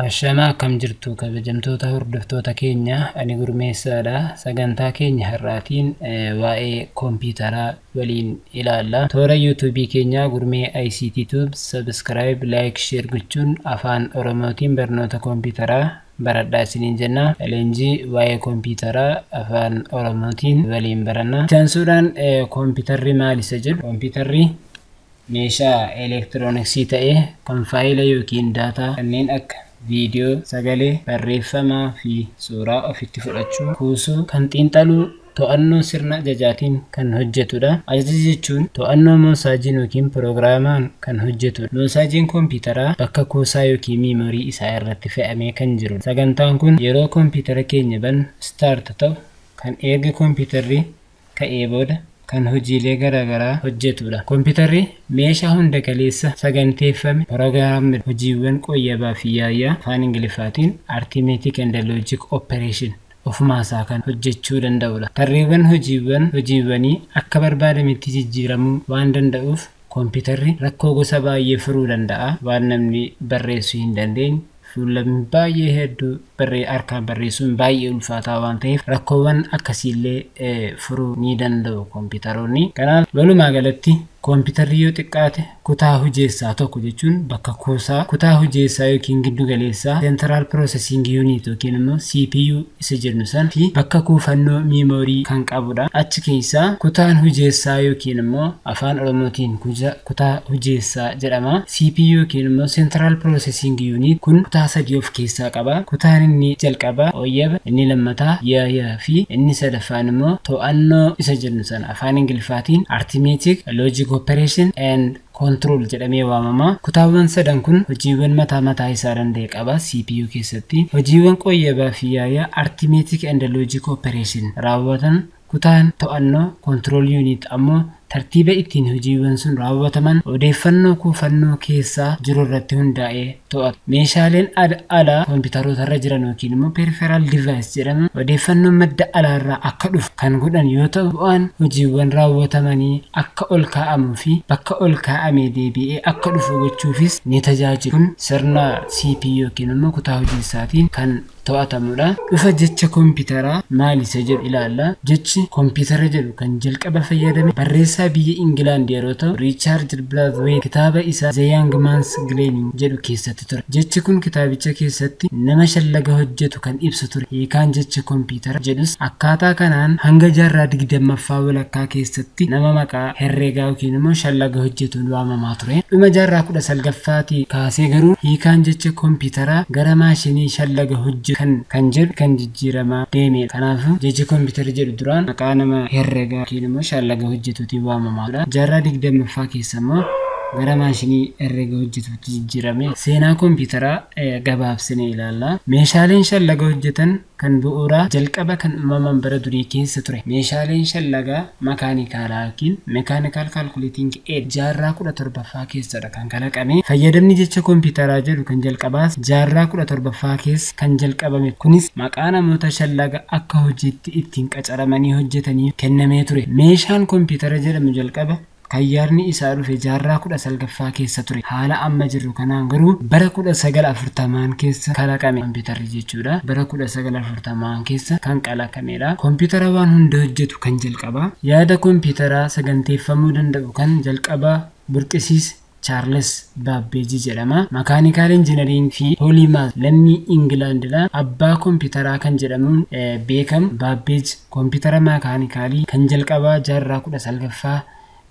Ashamaa, akkam jirtu kabajamtoota hordoftoota keenya? Ani Gurmeessaadha. Sagantaa keenya har'aatiin waa'ee kompiitaraa waliin ilaalla. Toora YouTubeii keenyaa Gurmee ICT Tube subscribe, like, share gochuun afaan Oromootiin barnoota kompiitaraa baradhaa isiniin jenna. Leenjii waa'ee kompiitaraa afaan Oromootiin waliin baranna. Itti aansuudhaan kompiitarri maal isa jedhu, kompiitarri meeshaa elektirooniksii ta'ee kan faayila yookiin daataa kanneen akka viidiyoo, sagalee, barreeffamaa fi suuraa ofitti fudhachuu, kuusuu, kan xiinxaluu, to'annoo sirna ajajaatiin kan hojjetudha. Ajaja jechuun to'annoo moosaajiin yookiin piroogiraamaan kan hojjetudha. Moosaajiin kompiitaraa bakka kuusaa yookiin miimorii isaa irratti fe'amee kan jirudha. Sagantaan kun yeroo kompiitara keenya bannu start ta'u, kan erga kompiitarri ka'ee booda kan hojiilee garaagaraa hojjetudha. Kompiitarri meeshaa hunda galeessa saganteeffame, piroogiraamii hojiiwwan qoyyabaa fi yaayyaa, afaan Ingiliffaatiin arithmetic and logic operation, ofumaasaa kan hojjechuu danda'udha. Tarreewwan hojiiwwanii akka barbaadametti jijjiiramuu waan danda'uuf kompiitarri rakkoo gosa baay'ee furuu danda'a. Waan namni barreessuu hin dandeenye, fuula baay'ee hedduu harkaan barreessuun baay'ee ulfaataa waan ta'eef, rakkoowwan akkasiillee furuu ni danda'u kompiitaroonni. Kanaaf walumaa galatti kompiitarri yoo xiqqaate kutaa hojeessaa tokko, jechuun bakka kuusaa kutaa hojeessaa yookiin giddu galeessaa, Central Processing Unit yookiin immoo CPU isa jennu san, fi bakka kuufannoo miimoorii kan qabudha. Achi keessaa kutaan hojeessaa yookiin immoo afaan Oromootiin kutaa hojeessaa jedhama. CPU yookiin immoo Central Processing Unit kun kutaa sadii of keessaa qaba. Kutaan inni jalqabaa qooyyaba, inni lammataa yaaya fi inni sadaffaan immoo to'annoo isa jennu sana, afaan Ingiliffaatiin arithmetic, logic operation and control jedhamee waamama. Kutaawwan sadan kun hojiiwwan mataa mataa isaa danda'e qaba CPU keessatti. Hojiiwwan qooyyabaa fi yaaya, arithmetic and logic operation, raawwatan kutaan to'annoo, control unit, ammoo tartiiba ittiin hojiiwwan sun raawwataman odeeffannoo kuufannoo keessaa jiru irratti hundaa'ee to'atu. Meeshaaleen alaa kompiitaroota irra jiran yookiin immoo peripheral device jedhaman odeeffannoo madda alaarraa akka dhufu kan godhan yoo ta'u, bu'aan hojiiwwan raawwatamanii akka ol kaa'amuu fi bakka ol kaa'amee deebi'ee akka dhufu gochuufis ni tajaajilu. Kun sirna CPU yookiin immoo kutaa hojii isaatiin kan to'atamudha. Dhufa jecha kompiitaraa maal isa jedhu ilaalla. Jechi kompiitara jedhu kan jalqaba fayyadame barreessaa biyya Ingilaand yeroo ta'u, Riichaard Braithwaite kitaaba isaa The Young Man's Gleaning jedhu keessatti ture. Jechi kun kitaabicha keessatti nama shallaga hojjetu kan ibsu ture. Hiikaan jecha kompiitara jedhus akkaataa kanaan hanga jaarraa 20ffaa walakkaa keessatti nama maqaa herreegaa yookiin immoo shallaga hojjetuun waamamaa ture. Dhuma jaarraa 19ffaatii kaasee garuu hiikaan jecha kompiitaraa gara maashinii shallaga hojjetu kan jedhu kan jijjiiramaa deemedha. Kanaafuu jechi kompiitara jedhu duraan maqaa nama herreegaa yookiin immoo shallaga hojjetuutiin waamamaadha. Jaarraa 20ffaa keessa immoo gara maashinii herreega hojjetuutti jijjiirame. Seenaa kompiitaraa gabaabsine ilaalla. Meeshaaleen shallaga hojjetan kan bu'uuraa jalqaba kan uumaman bara durii keessa ture. Meeshaaleen shallagaa makaanikaalaa yookiin mechanical calculating aid jaarraa 17ffaa keessadha kan kalaqame. Fayyadamni jecha kompiitaraa jedhu kan jalqabaas jaarraa 17ffaa keessa kan jalqabame. Kunis maqaa namoota shallaga akka hojiitti ittiin qacaramanii hojjetaniif kennamee ture. Meeshaan kompiitara jedhamu jalqaba kan yaadni isaa dhufe jaarraa 19ffaa keessa ture. Haala amma jirru kanaan garuu bara 1940n keessa kalaqame kompiitarri jechuudha. Bara 1940n keessa kan kalaqamedha. Kompiitara waan hunda hojjetu kan jalqabaa. Yaada kompiitaraa saganteeffamuu danda'u kan jalqabaa burqisiise Chaarles Baabbeejii jedhama. Mechanical engineering fi polymath lammii Ingilaandidha. Abbaa kompiitaraa kan jedhamuun beekamu Baabbeej kompiitara makaanikaalii kan jalqabaa jaarraa 19ffaa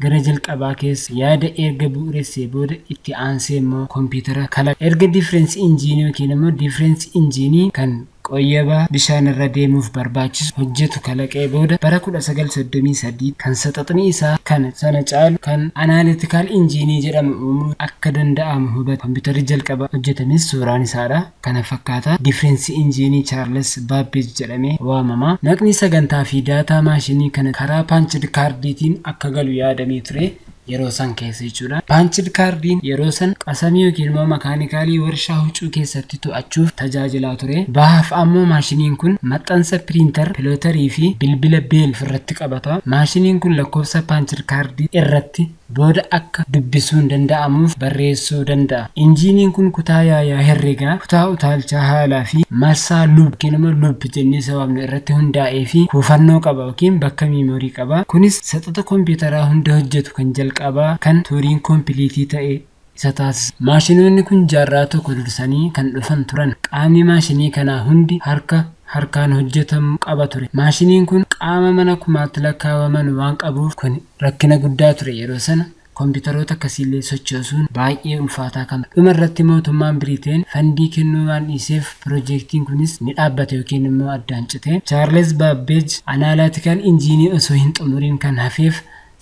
gara jalqabaa keessa yaada erga bu'uuressee booda, itti aansee immoo kompiitara kalaqa. Erga difference engineii yookiin immoo difference engineii kan qoyyabaa bishaan irra deemuuf barbaachisu hojjetu kalaqee booda, bara 1933 kan saxaxni isaa kan sana caalu kan analytical engineii jedhamu uumuu akka danda'amu hubate. Kompiitarri jalqaba hojjetames suuraan isaadha. Kana fakkaata, difference engineii Chaarles Baabbeej jedhamee waamama. Naqni sagantaa fi daataa maashinii kana karaa punched cardiitiin akka galu yaadamee ture yeroo san keessa jechuudha. Punched cardiin yeroo san qasamii yookiin immoo makaanikaalii warshaa huccuu keessatti to'achuuf tajaajilaa ture. Bahaaf ammoo maashiniin kun maxxansa printer, pilootarii fi bilbila Bell ofirratti qabata. Maashiniin kun lakkoofsa punched cardii irratti booda akka dubbisuun danda'amuuf barreessuu danda'a. Injiiniin kun kutaa yaayaa herreegaa, kutaa utaalchaa haalaa fi marsaa loop yookiin immoo loop jennee isa waamnu irratti hundaa'ee fi kuufannoo qaba yookiin bakka miimoorii qaba. Kunis saxaxa kompiitaraa hunda hojjetu kan jalqabaa kan Turing completeii ta'e isa taasisa. Maashinoonni kun jaarraa tokko dursanii kan dhufan turan. Qaamni maashinii kanaa hundi harkaan hojjetamuu qaba ture. Maashiniin kun qaama mana kumaatti lakkaa'aman waan qabuuf kun rakkina guddaa ture. Yeroo sana kompiitaroota akkasiillee sochoosuun baay'ee ulfaataa kan dhuma irratti mootummaan Biriteen fundii kennuu waan dhiiseef piroojeektiin kunis ni dhaabbate yookiin immoo addaan cite. Chaarles Baabbeej analytical engineii osoo hin xumuriin kan hafeef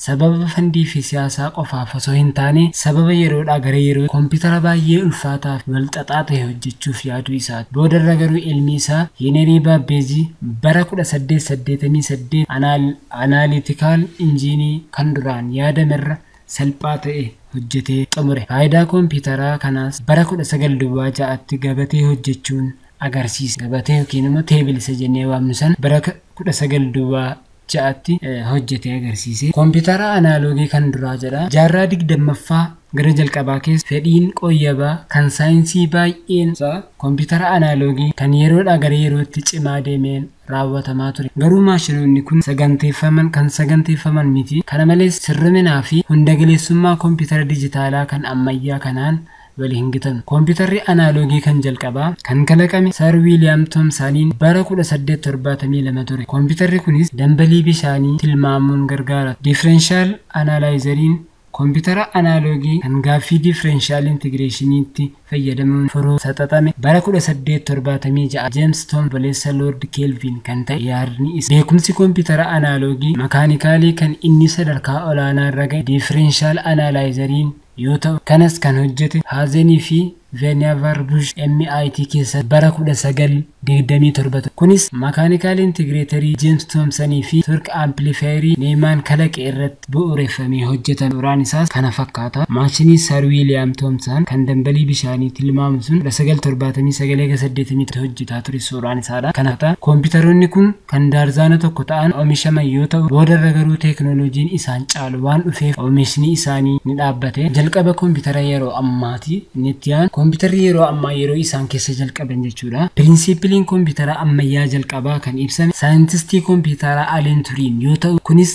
sababa fundii fi siyaasaa qofaaf osoo hin taane sababa yeroodhaa gara yeroo kompiitara baay'ee ulfaataa fi walxaxaa ta'e hojjechuuf yaaduu isaati. Boodarra garuu ilmi isaa Heenerii Baabbeejii bara 1888 analytical engineii kan duraan yaadamerra salphaa ta'e hojjetee xumure. Faayidaa kompiitaraa kanaas bara 1906tti gabatee hojjechuun agarsiise. Gabatee yookiin immoo table isa jennee waamnu sana bara 1906tti hojjetee agarsiise. Kompiitara anaaloogii kan duraa jedha. Jaarraa 20ffaa gara jalqabaa keessa fedhiin qooyyabaa kan saayinsii baay'een isaa kompiitara anaaloogii kan yeroodhaa gara yerootti cimaa deemeen raawwatamaa ture. Garuu maashinoonni kun saganteeffaman kan saganteeffaman miti. Kana malees sirriminaa fi hundagaleessummaa kompiitara dijitaalaa kan ammayyaa kanaan wal hin gitan. Kompiitarri anaaloogii kan jalqabaa kan kalaqame Sir Wiiliyaam Toomsaniin bara 1872 ture. Kompiitarri kunis dambalii bishaanii tilmaamuun gargaara. Differential analyzeriin kompiitara anaaloogii kan gaaffii differential integrationiitti fayyadamuun furuu saxaxame bara 1876 Jeems Toom obboleessa Lord Kelvin kan ta'e yaadni isa. Beekumsi kompiitara anaaloogii makaanikaalii kan inni sadarkaa olaanaa irra ga'e differential analyzeriin yoo ta'u, kanas kan hojjete Haazenii fi Vannevar Bush MIT keessatti bara 1927. Kunis mechanical integratorii Jeems Toomsanii fi torque amplifierii Neemaan kalaqe irratti bu'uureffamee hojjetame. Suuraan isaas kana fakkaata. Maashinii Sir Wiiliyaam Toomsan kan dambalii bishaanii tilmaamu sun 1979 hojjetaa ture suuraan isaadha. Kana kompiitaroonni kun kan daarzaana tokko ta'an oomishaman yoo ta'u, boodarra garuu teeknooloojiin isaan caalu waan dhufeef oomishni isaanii ni dhaabbate. Jalqaba kompiitara yeroo ammaati. Inni itti aanu kompiitarri yeroo ammaa yeroo isaan keessa jalqaban jechuudha. Principleiin kompiitara ammayyaa jalqabaa kan ibsame saayintistii kompiitaraa Aleen Turiin yoo ta'u, kunis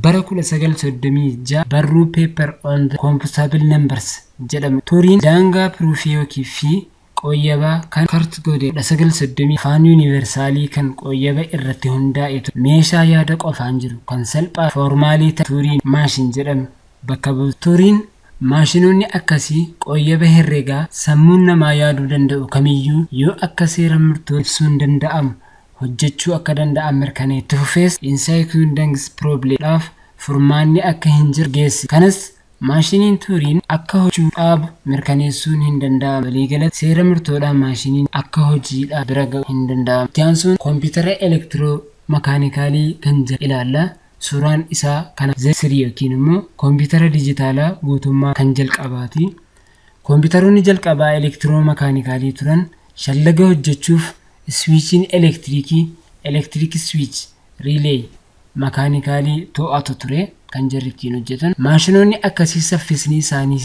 bara 1936 barruu Paper on the Composable Numbers jedhamu. Turiin daangaa proofii fi qooyyabaa kan Kurt Gödel 1930 afaan universalii kan qooyyaba irratti hundaa'e ture. Meeshaa yaada qofaan jiru kan salphaa formalii ta'e Turing machine jedhamu bakka buusu. Turiin maashinoonni akkasii qooyyaba herreegaa sammuun namaa yaaduu danda'u kamiyyuu yoo akka seera murtoo ibsuun danda'amu hojjechuu akka danda'an mirkaneesse. Itti fufees Entscheidungsproblemdhaaf furmaanni akka hin jirre geesse. Kanas maashiniin Tuuriin akka hojii dhaabu mirkaneessuun hin danda'amu. Waliigalatti seera murtoodhaan maashiniin akka hojii dhaabu bira ga'u hin danda'amu. Itti aansuun kompiitara electro mechanicalii kan jedhu ilaalla. Suuraan isaa kana Z3 yookiin immoo kompiitara dijitaalaa guutummaa kan jalqabaati. Kompiitaroonni jalqabaa electro mechanicalii turan shallaga hojjechuuf switchiin elektiriikii electric switch relay mechanicalii to'atu ture kan jarri ittiin hojjetan. Maashinoonni akkasii saffisni isaanii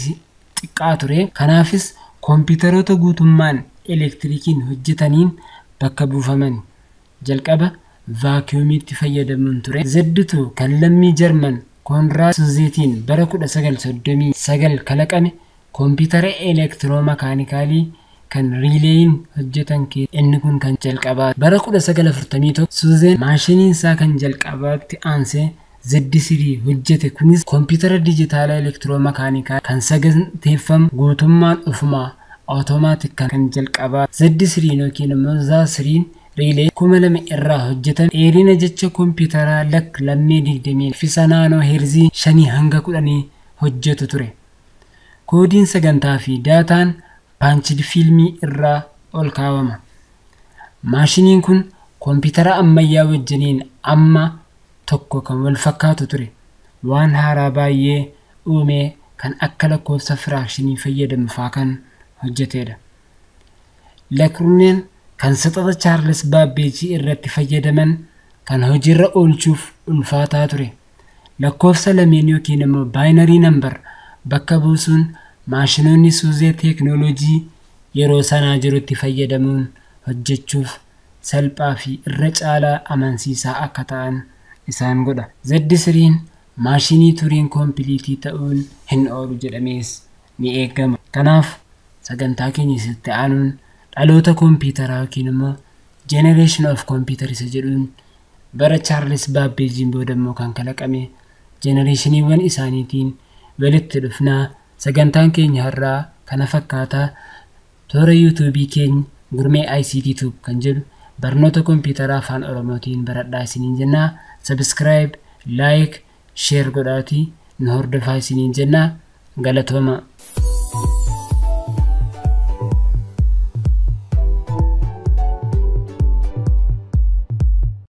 xiqqaa ture. Kanaafis kompiitaroota guutummaan elektiriikiin hojjetaniin bakka buufaman. Jalqaba vacuumiitti fayyadamuun ture. Z2 kan lammii Jarman Koonraad Suuzeetiin bara 1939 kalaqame kompiitara electro mechanicalii kan relayin hojjetan inni kun kan jalqabaa. Bara 1941 Suuzeen maashiniin isaa kan jalqabaatti aansee Z3 hojjete, kunis kompiitara dijitaalaa electro mechanical kan saganteeffamu guutummaan ofumaa automatic kan jalqabaa. Z3 yookiin immoo Z3 relay 2000 irraa hojjetame dheerina jecha kompiitaraa lak lammee 20 iffisa nano hertzii 5 hanga 10 hojjetu ture. Koodiin sagantaa fi daataan punched fiilmii irraa ol kaawwama. Maashiniin kun kompiitara ammayyaa wajjiniin amma tokko kan wal fakkaatu ture. Waan haaraa baay'ee uumee kan akka lakkoofsa fractionii fayyadamu faa kan hojjetedha. Lakrunneen kan saxaxa Chaarles Baabbeejii irratti fayyadaman kan hojiirra oolchuuf ulfaataa ture. Lakkoofsa lameen yookiin immoo binary number bakka buusuun maashinoonni suuzee teeknooloojii yeroo sanaa jirutti fayyadamuun hojjechuuf salphaa fi irra caalaa amansiisaa akka ta'an isaan godha. Z3n maashinii Turing complete ta'uun hin oolu jedhamees ni eegama. Kanaaf sagantaa keenya isatti aanuun dhaloota kompiitaraa yookiin immoo generation of computer isa jedhuun, bara Charles Babbage'n booda immoo kan kalaqame generationiiwwan isaaniitiin walitti dhufnaa. Sagantaan keenya har'aa kana fakkaataa. Toora YouTubeii keenya Gurmee ICT Tube kan jedhu barnoota kompiitaraa Afaan Oromootiin baradhaa isiniin jennaa. Subscribe, like, share godhaatii nu hordofaa isiniin jennaa. Galatooma.